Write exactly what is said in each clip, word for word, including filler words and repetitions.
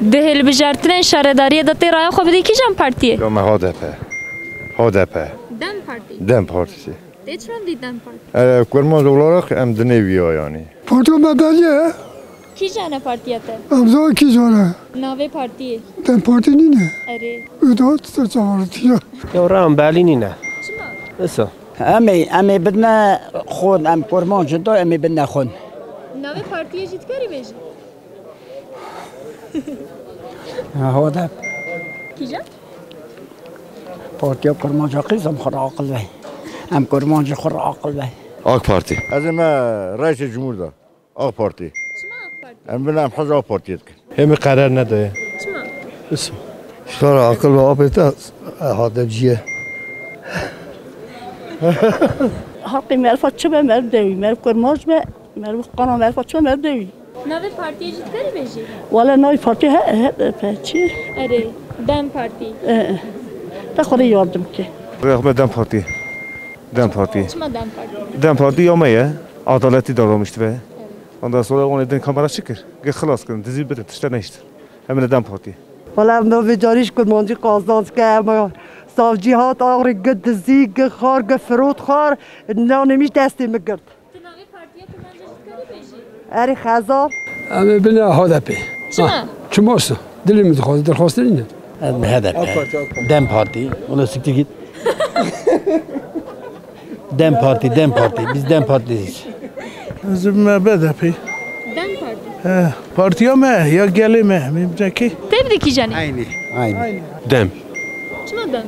Di hilbijartinên şaredariyê de tê raya xwe bidî kîjan partiyê? Ya me H D P. H D P. DEM Partî. DEM Partisi. Tê çima bidî DEM Partî? E, kurmanc olarak em dinê viya yani. Partiya me belî ye. Kîjan e partiya te? Em zor kîjan e. Navê partiyê? DEM Partî nîne. Erê. Û da tiştek çavaritiya. Ya ram belî nîne. Çima? Iso. Em ê, em ê bidine xwin, em kurmanc in do, em ê bidine xwin. Navê partiyê jî dikarî bêjî? Ha, H D P. Kîjan? Partiya Kurmanca qîz em xwe re aqil ve. Em kurmancê xwe re aqil ve. AK Parti. Ez ê me reisê cumhur da. AK Parti. Çima AK Parti? Em bine em hej AK Partiye dikin. Hê min qerar nedaye. Çima? Isim. Ji xwe re aqil ve apê te H D P ciye. Haqê merifa çi be, meriv dewî, meriv kurmanc be, meriv qana merifa çi be, meriv dewî. Navê partiyê jî dikarî bêjî? Wele navê partiyê he, he, he, çi? Erê, DEM Partî. E, e. Te Xwedê yardim ke. Rêxme DEM Partî. DEM Partî. Çima DEM Partî? DEM Partî ya me ye. Adaletî davranmış dibe. Evet. Ondan sonra onu din kamera çi kir? Ge xilas kirin, dizî birin, tişte nehiştin. Em ne DEM Partî. Wala em navê carî ji kurmancî qazanc ke, em savcî hat, axrê gi dizî, gi xar, gi firot xar, nanê min destê min girt. Tu navê partiya kurmanca jî dikarî bêjî? Erê xezal. Em ê bine H D P. Çima? Ha, çima olsun? Dilê min dixwaze, dilxwastin nîne. Em H D P. AK Parti, AK Parti. DEM Partî. Onu siktir git. DEM Partî, DEM Partî. Biz DEM Partîyîz. Ez ê bime B D P. DEM Partî. He, partiya me, ya gelê me, em ê bine kê? Tê bidî kîjanî? Aynî. Aynî. DEM. Çima DEM?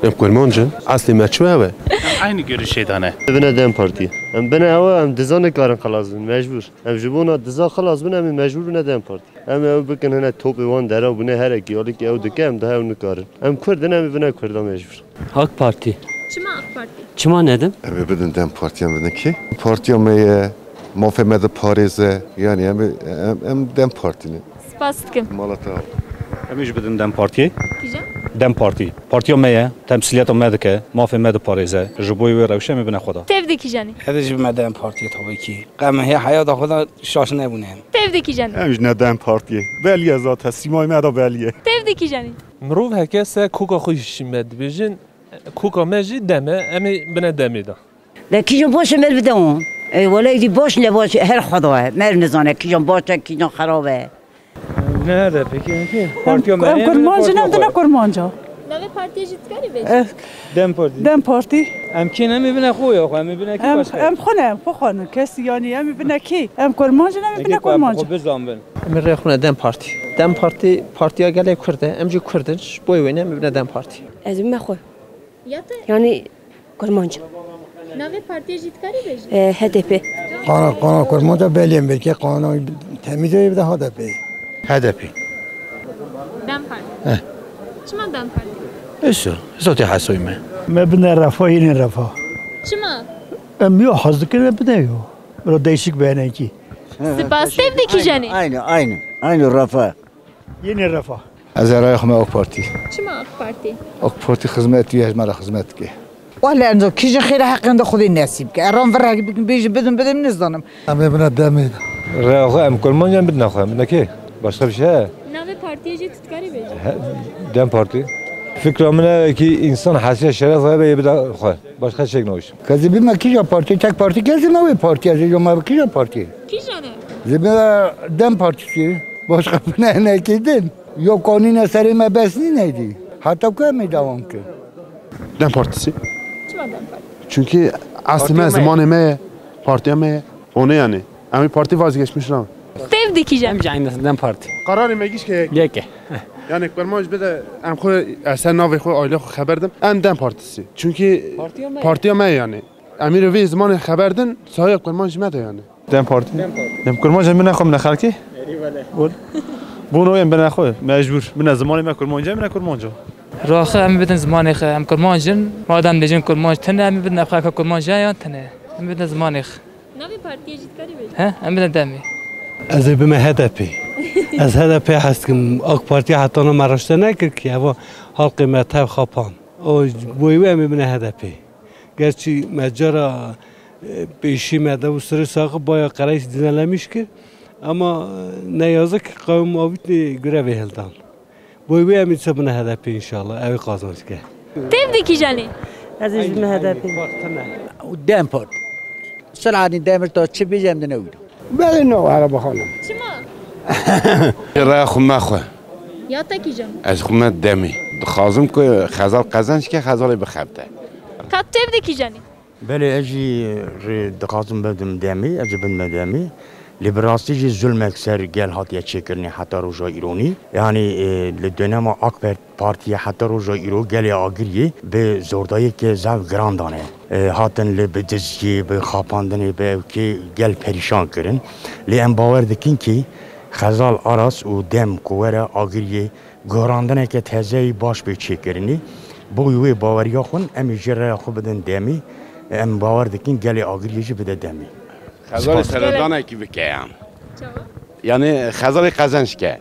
Em kurmanc in. Eslê me çi ew e? Em aynî görüşê de ne. Bine DEM Partî. Em bine ew, em diza nikarin xilas bin, mecbûr. Em ji bona diza xilas bin, em ê mecbûr bine DEM Partî. Em ê ew bikin hine topê wan dera bûne herekî, alîkî ew dike, em daha ew nikarin. Em Kurd in, em ê bine Kurda mecbûr. AK Parti. Çima AK Parti? Çima nedim? Em ê bidin DEM Partî, em bidin kê? Partiya me ye, mafê me diparêze, yanî em ê, em, em DEM Partî ne. Spas dikim. Mala te. Em ê jî bidin DEM Partiyê. Kîjan? DEM Partî. Partiya me ye, temsîliyeta me dike, mafê me diparêze. Ji bo wê rewşê em ê bine xwe de. Tê bidî kîjanî? Ez ê jî bime DEM Partiyê tabii ki. Qe me hê heyata xwe de şaş nebûne. Tê bidî kîjanî? Em jî ne DEM Partiyê. Belî ye zaten, sîmayê me de belî ye. Tê bidî kîjanî? Mirov heke se koka xwe jî şîme dibêjin, koka me jî DEM e, em ê bine DEMê de. De kîjan baş e, mer bide wan. Ê, wele êdî baş ne baş, her Xweda e. Mer nizane kîjan baş e, kîjan xerab e. Ne de peki, peki? Partiya me, em kurmanc in, em dine kurmanca. Navê partiyê jî dikarî bêjî? Eh. DEM Partî. DEM Partî. Em kê ne, em ê bine xwe ya xwe, em ê bine kê başka? Em xwe ne, em xwe xwe ne. Kes yanî em ê bine kê? Em kurmanc in, em ê bine kurmanca. Xwe bizan bin. Em ê rê xwe ne DEM Partî. DEM Partî, partiya gelê Kurd e. Em jî Kurd in, ji bo wê ne em ê bine DEM Partî. Ez bime xwe. Ya te? Yanî kurmanc. Navê partiyê jî dikarî bêjî? E, H D P. Qana, qana kurmanca belê em belkî qana temîz e, bir de H D P. H D P. DEM Partî. Eh. Çima DEM Partî? Eso, zotê hesoy me. Me bine Refa, yeni Refa. Çima? Em yo haz dikine bine yo. Bira değişik be enekî. Spas, tê bidî kîjanî? Aynı, aynı, aynı Refa. Yeni Refa. Ez ê raya xwe me AK Partî. Çima AK Partî? AK Partî xizmet wî hejmara xizmet dike. Wele enco kîjin xêra heqên de Xwedê nesîb ke. Eran vir hek bikin bêjin bidin bidim nizanim. Em ê bine DEMê de. Raya xwe em kurmanc em bidine xwe, em bidine kê? Başka bir şey he? Navê partiyê jî tu dikarî bêjî? He, DEM Partî. Fikra min ew e ki însan hesiya şeref hebe yê bide xwe. Başka şey nawiş. Kezî bime kîja partî, tek partî kezî navê partî, ez ê jo me kîja partî. Kîjan e? Zê bime DEM Partisi. Başka bine nekê din. Yo kanîne serê me bes nîne dî. Heta ku em ê dewam kin. DEM Partisi. Çima DEM Partisi? Çünkü aslında me, zimanê me ye, partiya me ye. O ne yani? Em ê partî vazgeçmiş lan. Tê bidî kîjan? Em jî aynı DEM Partî. Kararê me giş ke yek. Yek e. Yani kurmanc bide em xwe, ez ser navê xwe, aile xwe xeber dim. Em DEM Partisi. Çünkü partiya me, partiya me yani. Em ê vê zimanê xeber din, saya kurmanc me de yani. DEM Partî. DEM Partî. Em kurmanc em bine xwe bine xelkê. Erî wele. Bûn o em bine xwe, mecbur. Bine zimanê me kurmanc, em bine kurmanc. Raxe em bidin zimanê xwe, em kurmanc in. Madem dêjin kurmanc tine, em bidin xelka kurmanc yan tine. Em bidin zimanê xwe. Navê partiyê jî dikarî bêjî? He, em bidin DEMê. Ez ê bime HDP. Ez HDP hez dikim. AK Partiya heta niha me reşte nekir ki, eva halkê me tev xapan. O, bo wê em ê bine HDP. Gerçî me cara, e, pêşî me de û sirê saxi baya qereyş dînelemiş kir. Ama, e, ne yazık, qewm avîtî grevê hildan. Boy wê em ê çi bine H D P înşallah, ew ê qazanç ke. Têv dikî jenî? Ez ê ji me H D P. Dem Parti. Selahattin Demirtaş çi bêje em dine wî. Belê no, Ereba xanim. Çima? Raya xwe me xwe. Ya te kîjan? Ez xwe me demê. Dixwazim ku Xezal qezenc ke, Xezalê bixebite. Ka têv dikî jenî? Belê, ez jî rê dixwazim bidim demê, ez jî bidime demê. Lê bi rastî jî zulmek ser gel hatiye çêkirinê heta roja îronî. Yanî, e, li dönema AK Partiyê heta roja îro gelê Agiriyê bi zordayiyeke zaf giran dane. E, hatin li bi diziyê, bi xapandinê, bi ewkê gel perîşan kirin. Lê em bawer dikin kî Xezal Aras û dem ku were Agiriyê guherandineke tezeyî baş bê çêkirinî. Bo wê baweriya xwe em ê jê rêya xwe bidin demî. Em bawer dikin gelê Agiriyê jî bide demî. Xezalê Spas. Seredanekî bike yan. Çawa? Yani Xezalê qezenç ke.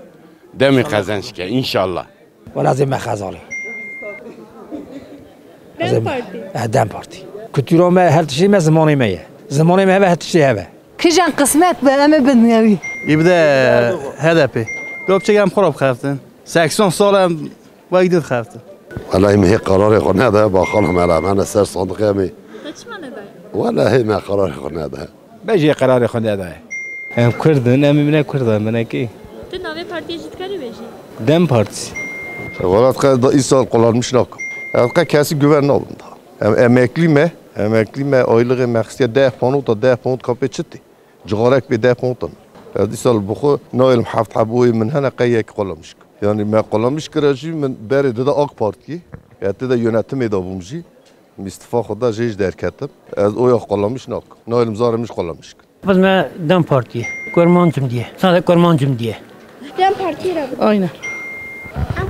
Demî qezenç ke. İnşallah. Wela zê me Xezalê. Dem Partî. Eh, Dem Partî. Kultura me, her tiştê me zimanê me ye. Zimanê me hebe, her tiştê hebe. Kijan qismet be, em ê bin newî. Î bide H D P. Dopçek em xwe re bixeftin. Seksen sal em wek did xeftin. Wela hê me hê qerarê xwe nede, baxan em hele, em hene ser sandiqê em ê. Te çima nede? Wela hê me qerarê xwe nede. Bejê qerarê xwe nede. Em Kurd in, em ê bine Kurd in, bine kê? Tu navê partiyê jî dikarî bêjî? Dem Partisi. Wela diqe da îsal kullanmış nakim. Ez diqe kesî güven nabim da. Em emeklî me, emeklî me, aylığê me xistiye deh pound da, deh pound kapê çi tê? Cixarek pê deh pound in. Ez dîsa li bi xwe nayêlim heft heb oyê min hene qey yek qulamiş kir. Yanî me qulamiş kire jî min berê dide AK Partiyê. Ya tê de yönetimê de bûm jî. Mîstifa xwe da jê jî derketim. Ez oya qulamiş nakim. Nayêlim zarê min jî qulamiş kir. Biz me Dem Partiyê. Kurmancim diye. Sadece kurmancim diye. Dem Partiyê re bidin. Aynen.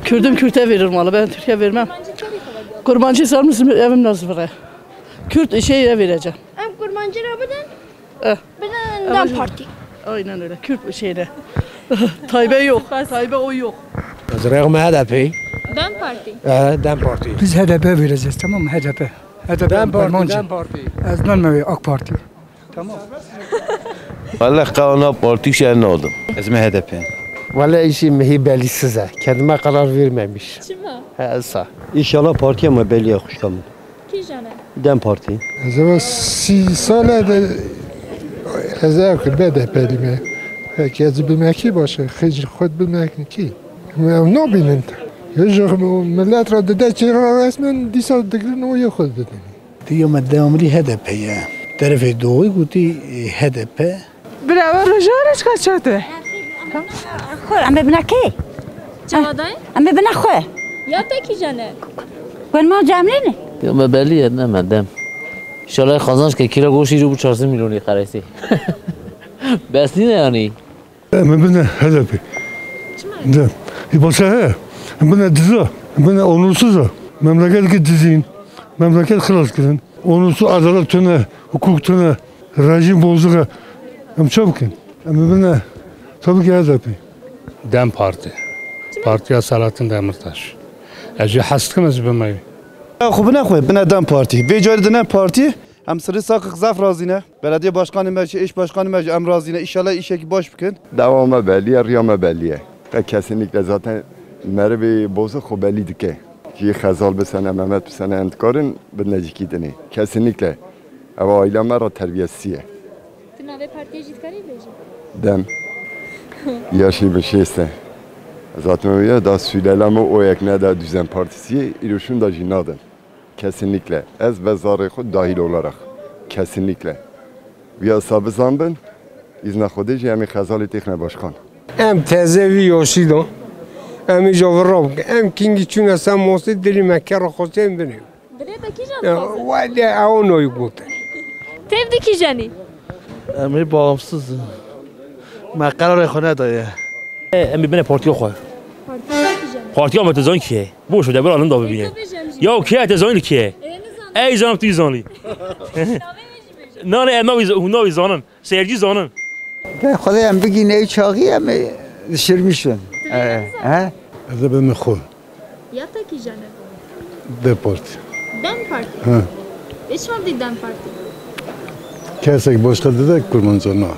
Kürtüm Kürte verir malı. Ben Türkiye vermem. Kurmancî sarmışım evim nasıl vere. Kürt şeye vereceğim. Em kurmancî re bidin. Eh. Bidin Dem Partî. Aynen öyle. Kürt şeyde. Tayyip'e yok. Tayyip'e oy yok. Ez rêxim H D P. Dem Partî. E, Dem Partî. Biz H D P vereceğiz, tamam mı? H D P. H D P. Dem Partî, Dem Partî. Ez dönme AK Partî. Tamam. Wele qewna partî şey nadim. Ez me H D P. Wele işi mihî belîsiz e. Kendime karar vermemiş. Çima? He, esa. İnşallah partiye me belli ya xuşka min. Kîjan e? Dem Partî. Ez eva sî sale de ez ev ki B D P'lî me. Peki ez bilmek ki başka, xecil xwed bilmek ki. Ev nabînin. Hêj millet ra dide çêra resmen dîsa digirin o yê xwed bidin. Diyo me devamlî H D P ye. Terefê doğu gotî, e, H D P. Bira, we rojane çika çate? Xwe, em ê bine kê? Çawa dayê? Em ê bine xwe. Ya te kîjan e? Wen ma cemlî ne? Ya me belî ye, ne me dem. Şalay qazanç ke kîra goştî jî bû çar sed milyonî qereysî. Bes nîne yanî. Em ê bine H D P. Çima? De. Ê başa he. Em bine diza. Em bine onursuz a. Memleket ki dizîn. Memleket xilas kirin. Onursuz, adalet tune, hukuk tune. Rejîm bozuk e. Em çi bikin? Em ê bine. Tabii ki H D P. Dem Parti. Çima? Partiya Selahattin Demirtaş. Ez jî hez dikim ez bime wî. Ya xwe bine xwe, bine Dem Partî. Vê carî dine partî. Em sirî saqik zaf razî ne. Belediye başkanê me jî, eş başkanê me jî em razî ne. Înşallah îşekî baş bikin. Dewa me belî ye, riya me belî ye. E, kesinlikle zaten merivê bozuk xwe belî dike. Jî Xezal bisene, Mehmet bisene, em dikarin bidine cîkî dinê. Kesinlikle. Ew aîla me re terbiyesî ye. Tu navê partiyê jî dikarî bêjî? Dem. Yaşî min şêst e. Zaten ya da Süleyla me o yek ne da Düzen Partisi, îro şûnda jî nadin. Kesinlikle. Ez ve zarê xwe dahil olarak. Kesinlikle. Viya sabizan bin, îzna Xwedê jî em ê Xezalê têxine başkan. Em teze vî yaşî da. Em ê ja vir rabin. Em kingî çûne ser masê dilî me kera xwestê em binê. Dilê te kîjan dixwaze? Wele ew noyî gotin. Têv dikî jenî? Em ê bağımsız in. Me qerarê xwe nedaye. Em ê bine partiya xwe. Partiya kîjan? Partiya me te zanî kî ye? Boş ver, bira, linda bibîne. Ê, te bêje em jî. Ya kî ye, te zanî kî ye? Ê, nizanim. Ey, zanim tu zanî. Navê wî jî bêje. Nane, em navî z-, hûn navî zanin. Seyirci zanin. De Xwedê em bigîne ew çaxî em ê dişirmîş bin. Tu vê Ee, he? Ez ê bime xwe. Ya te kîjan e? Dem Partî. Dem Partî? He. Ê çima dî Dem Partî? Kesek başka dide kurmanca na.